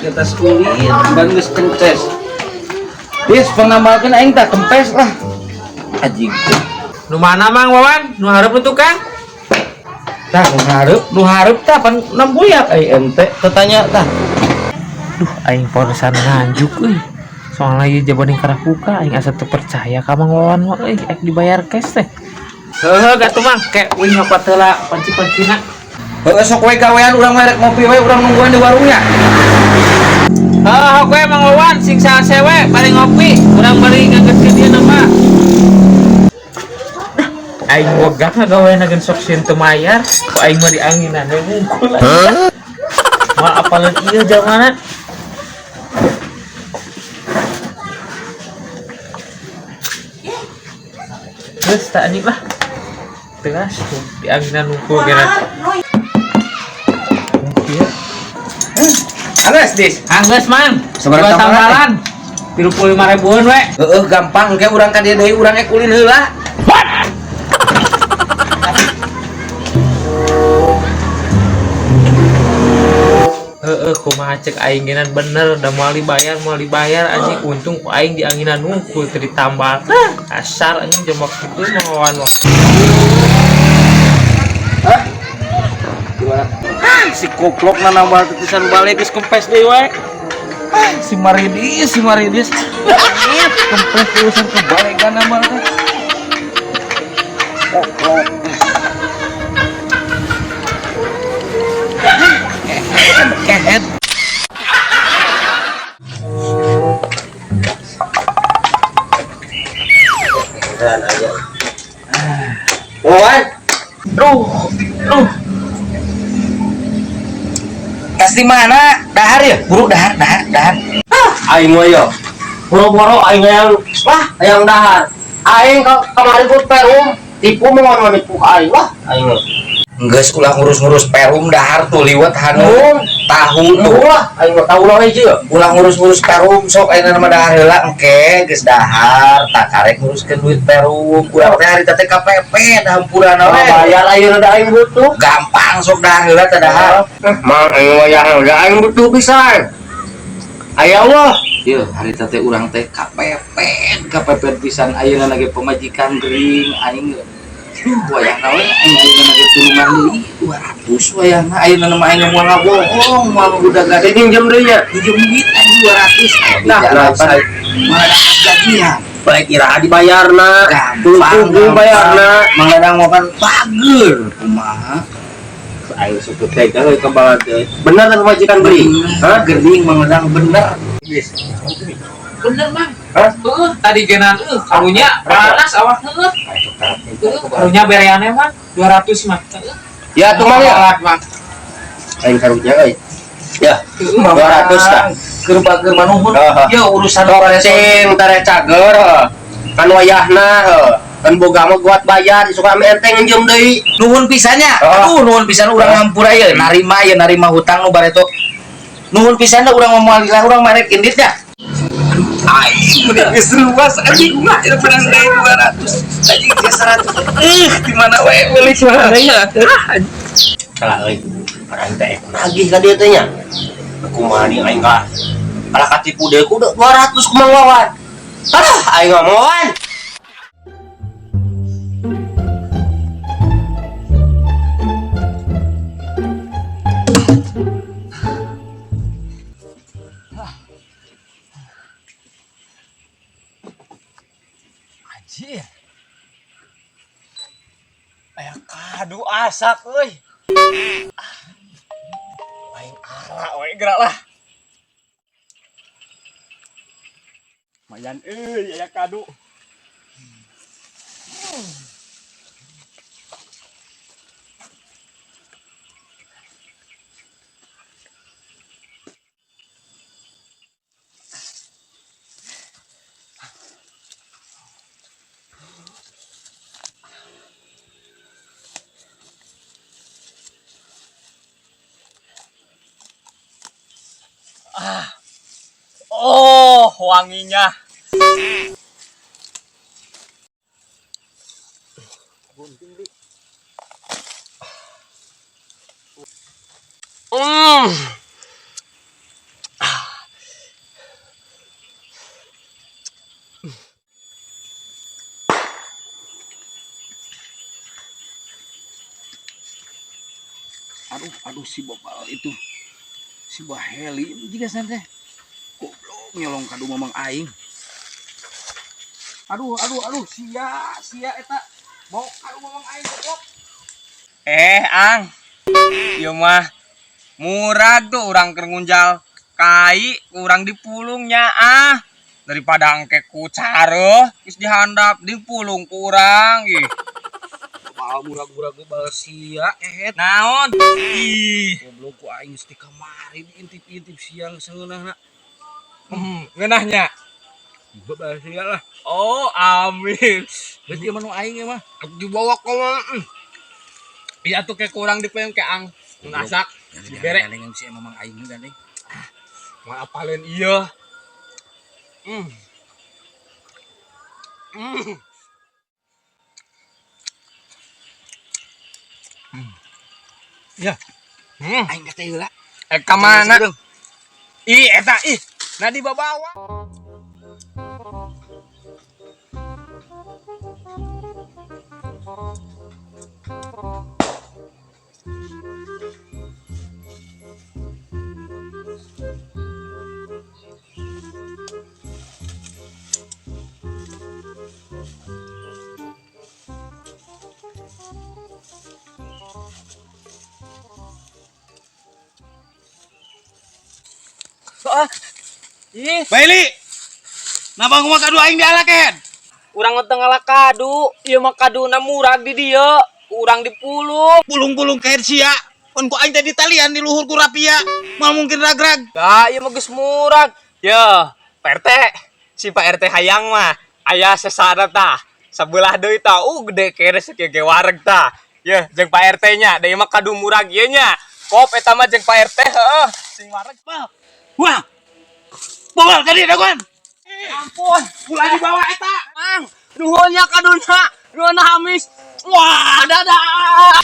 Kita ulin ban geus kences. Dis pengambalkeun aing tah kempes lah. Anjing. Nu mana Mang Wawan? Nu hareup nu tukang? Tah nu hareup tah pan nembuyak ai ente tetanya tah. Duh, aing porosan nganjuk euy. Soalnya ieu jabaning karapuka aing asa teu percaya ka Mang Wawan mah euy, ek dibayar cash teh. Heuh, gatuh Mang, kek uing nyokot heula panci-pancina. Heuh sok we gawean urang mah rek ngopi we urang nungguan di warungnya. Heuh, we Mang Wawan sing salse we bari ngopi, urang bari ngagetkeun ieu nama. Aing wegah ngagawean gen sok sieun teu mayar, ku aing mah dianginan we mungkul. Moal apaleun ieu jamana. Geus tak anjing lah. Tegas tuh dianginan nungkul geura. Iya. Anggeus dis. Anggeus Mang. Sabaraha Dua tambalan, tambalan. 35 ribuan we. Heueuh gampang ke urang ka dieu deui urang ek ulin heula. Heeh, kumaha cek aing geunan bener da moal dibayar anjing untung ku aing dianginan nungkul teu ditambal. Hah, kasar anjing jembak kitu mah Wawan mah. Hah? Gimana? Ah, si koplok na nambah tetisan balik geus kempes deui we. Ah, si Maridis, si Maridis. Kempes urusan kebalegan nambah teh. Koplok. Kehet. Wawan, Duh, duh. Tas di mana? Dahar ya? Buru dahar, dahar, dahar. Aing mah yo. Boro-boro aing yang wah, yang dahar. Aing kemarin pun perum tipu mau nipu aing wah, aing mah. Geus ulah ngurus-ngurus perum dahar tuh liwet hanu tahu tuh. Ulah, aing mah tahu lah hiji ya. Ulah ngurus-ngurus perum sok ayeuna mah dahar heula engke geus dahar tak karek nguruskeun duit perum. Urang teh harita teh KPP dahampurana we. Bayar ayeuna da aing butuh. Gampang sok dahar heula teh dahar. Mang aing mah yang da aing butuh pisan. Aya Allah. Ieu harita teh urang teh KPP, KPP pisan ayeuna lagi pamajikan gering aing. Duh, wayahna we aing ayeuna lagi tulungan deui 200 wayahna ayeuna mah aing moal ngabohong moal udah gade Pinjem deui nya. pinjem duit aing 200. Nah, Nah, nah, malah dapat gajian. Baik iraha dibayarna. Gampang, Tunggu bayarna. Mang Dadang mau kan bager kumaha. Aing sebut teh euy kebal teh. Bener kan pamajikan beri? Hah? Gering Mang Dadang bener. Bener Mang. Hah? Heuh, tadi genan euh karunya panas awak heuh. Heuh, karunya bereane mah 200 mah. Heuh. Ya tuh Mang ya. Alat Mang. Aing karunya euy. Ya, Heuh. 200 tah. Keur bager manuhun. Heeh. Ya urusan bareson. Cing tare cager heuh. Kan wayahna heuh. Kan boga mah kuat bayar suka ame enteng nginjem deui. Nuhun pisannya. Oh. Aduh, nuhun pisan urang ngampura ieu narima ieu narima hutang nu bareto. Nuhun pisan da urang moal lila urang marek indit nya. Aing udah geus ruas anjing mah ieu menang deui 200 anjing geus 100. Di mana we meuli Iya. Salah euy. Aing teh nagih ka dieu teh nya. Kumaha nih aing ka kalah katipu deui ku 200 kumaha wawan. Ah, aing mah moan. Anjir. Aya kadu asak euy. Aing ara we gerak lah. Mayan euy aya kadu. Oh, wanginya. Aduh, aduh, si bapak itu. Si Baheli juga teh. Goblok nyolong kadu mamang aing. Aduh, aduh, aduh, sia, sia eta. Mau kadu mamang aing goblok. Eh, Ang. Ieu mah murag tuh urang keur ngunjal kai kurang dipulungnya ah. Daripada angke ku careuh geus dihandap dipulung ku urang ih. Baal murag-murag ge baal sia ehet. Naon? Ih, Goblok ku aing geus di kamari diintip-intip siang seunahna. Ngeunahnya. Baal sia lah. Oh, amin. Geus ieu mah nu aing mah. Dibawa ke mana? Iya tuh kayak kurang dipeyong ke Ang. Ngasak dibere. Gandeng si mamang aing gandeng. Mau apalin iya. Hmm. Hmm. Ya. Hmm. Aing kata heula. Eh ka mana? Ih, eta ih. Nah dibawa. Ah. Ih, Baili. Napa ngomong kadu aing dialakeun? Urang teu ngala kadu, ieu mah kaduna murag di dieu, urang dipulung. Pulung-pulung kehed sia. Pon ku aing teh ditalian di luhur ku rapia. Moal mungkin ragrag. Lah, ieu mah geus murag. Ya, Pak RT, si Pak RT hayang mah aya sesana tah. Sebelah deui tah, gede kere sakieu ge wareg tah. Ye, jeung Pak RT nya, da ieu mah kadu murag ieu nya. Kop eta mah jeung Pak RT heueuh, sing wareg. Wah. Bawa ka dieu dagoan. Ampun, Ulah dibawa eta. Mang, nuhun nya kaduna, nuhun hamis. Wah, dadah.